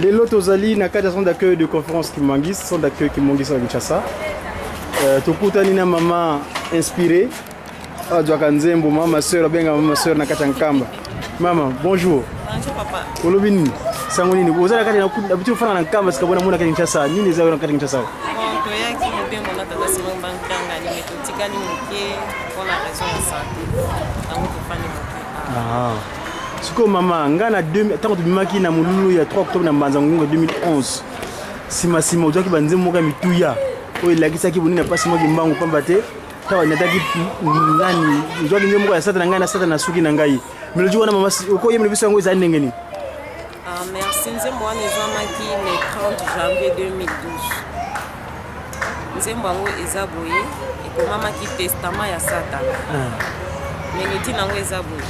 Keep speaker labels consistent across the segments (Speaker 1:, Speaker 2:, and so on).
Speaker 1: Lelo tozali na kati ya centre d'accueil de conférence Kimangis, centre d'accueil Kimangis na Kinshasa. Euh, tokutani na mama inspirée azwaka nzembo mama sœur abenga mama sœur na kati ya Nkamba. Mama, bonjour.
Speaker 2: Bonjour papa.
Speaker 1: Olobi nini? Sango nini? Oza na kati na butu ofanda na Nkamba sika bona mona kati Kinshasa. Nini eza na kati Kinshasa?
Speaker 2: Bon, toyaki mobembo na tata Simon Bankangani mais totikali moke mpona raison ya santé. Yango tofandi moke.
Speaker 1: Ah. Sikoyo mama, ngai na ntango tobimaki na molulu ya 3 octobre na Mbanza Ngungu 2011, nsima nsima ozwaki banzembo moko ya mituya oyo elakisaki bonini na mpasi mwa kimbangu, pamba te ntango anyataki nani, ozwaki nzembo moko ya sata na ngai na sata na suki na ngai. Melodie wana mama, okoyembela biso yango ezali ndenge nini?
Speaker 2: Ah, merci. Nzembo wana ezwamaki le 30 janvier 2012. Nzembo yango eza boye, ekomamaki testament ya Satana. Ah. Melodie nango eza boye.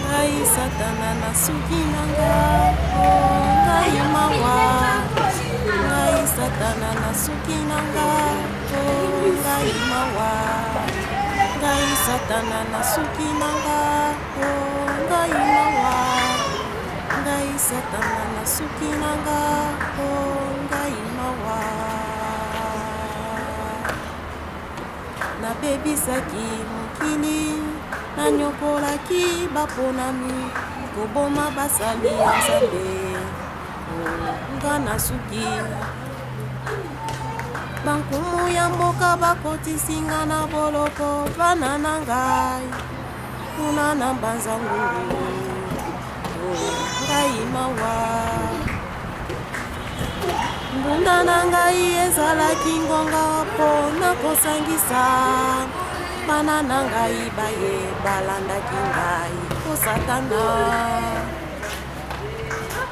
Speaker 2: Ngai Satana nasuki na nga, oh, ngai mawa. Ngai Satana nasuki na nga, oh, ngai mawa. Ngai Satana nasuki na nga. Oh, ngai mawa, ngai satana nasuki na nga, oh, ngai mawa. Nabebisaki mokili, nanyokolaki baponami, koboma basali ya Nzambe, oh, nga nasuki. Bankumu ya mboka bakotisi nga na boloko, bana na ngai. Kuna na mbanza ngungu oh, ngai mawa mbunda na ngai ezalaki ngonga mpo na kosangisa bana na ngai baye balandaki ngai ko satana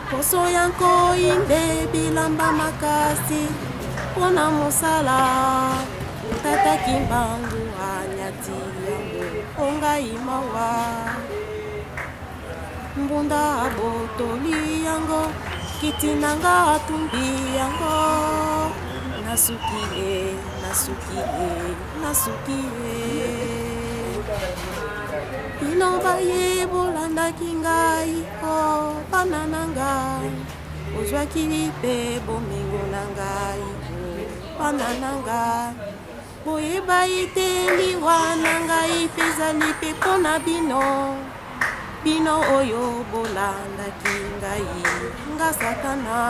Speaker 2: poso ya nkoi nde bilamba makasi mpo na mosala tata kimbangu anyati yango o ngai mawa mbunda abotoli yango kiti na nga atumbi yango nasuki e nasuki e nasuki e bino baye bolandaki ngai o bana na ngai ozwaki mpe bomengo na ngai bana na ngai Boyeba ete liwa na ngai mpe ezali mpe mpo na bino, bino oyo bolandaki ngai, nga Satana.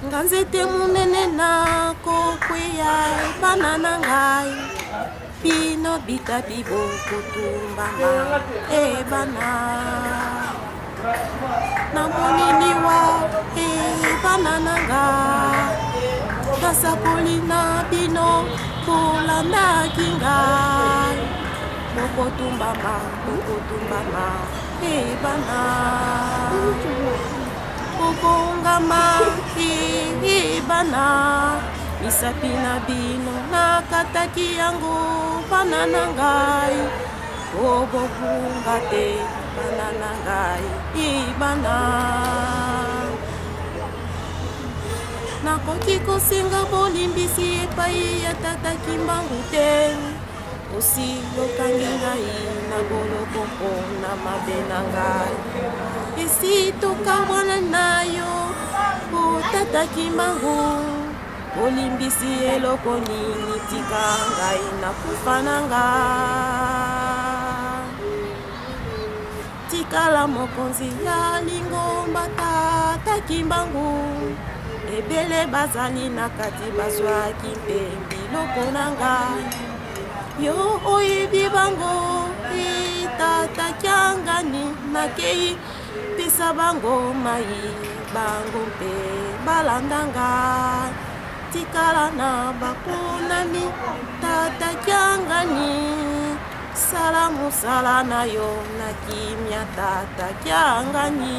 Speaker 2: Nga nzete monene nakokweya, bana na ngai, bino bitabi bokotumbama, e bana. Namoni liwa e bana na nga nasakoli na bino bolandaki ngai bokotumbama bokotumbama e bana bokongama e bana misapi na bino nakataki yango bana na ngai O bobunga te bana na ngai bana nakoki kosenga bolimbisi epai ya tata kimbangu te osi okangi ngai na boloko mpo na mabe na ngai esi tokabwana na yo o tata kimbangu Bolimbisi eloko nini tika ngai nakufa na nga tikala mokonzi ya lingomba tata kimbangu ebele bazali na kati bazwaki mpe biloko na nga yo oyebi bango e tata kiangani nakei Pesa bango mai, bango mpe balanda nga. Tikala na baponami, Tata Kiangani. Sala mosala na yo na kimia, Tata Kiangani.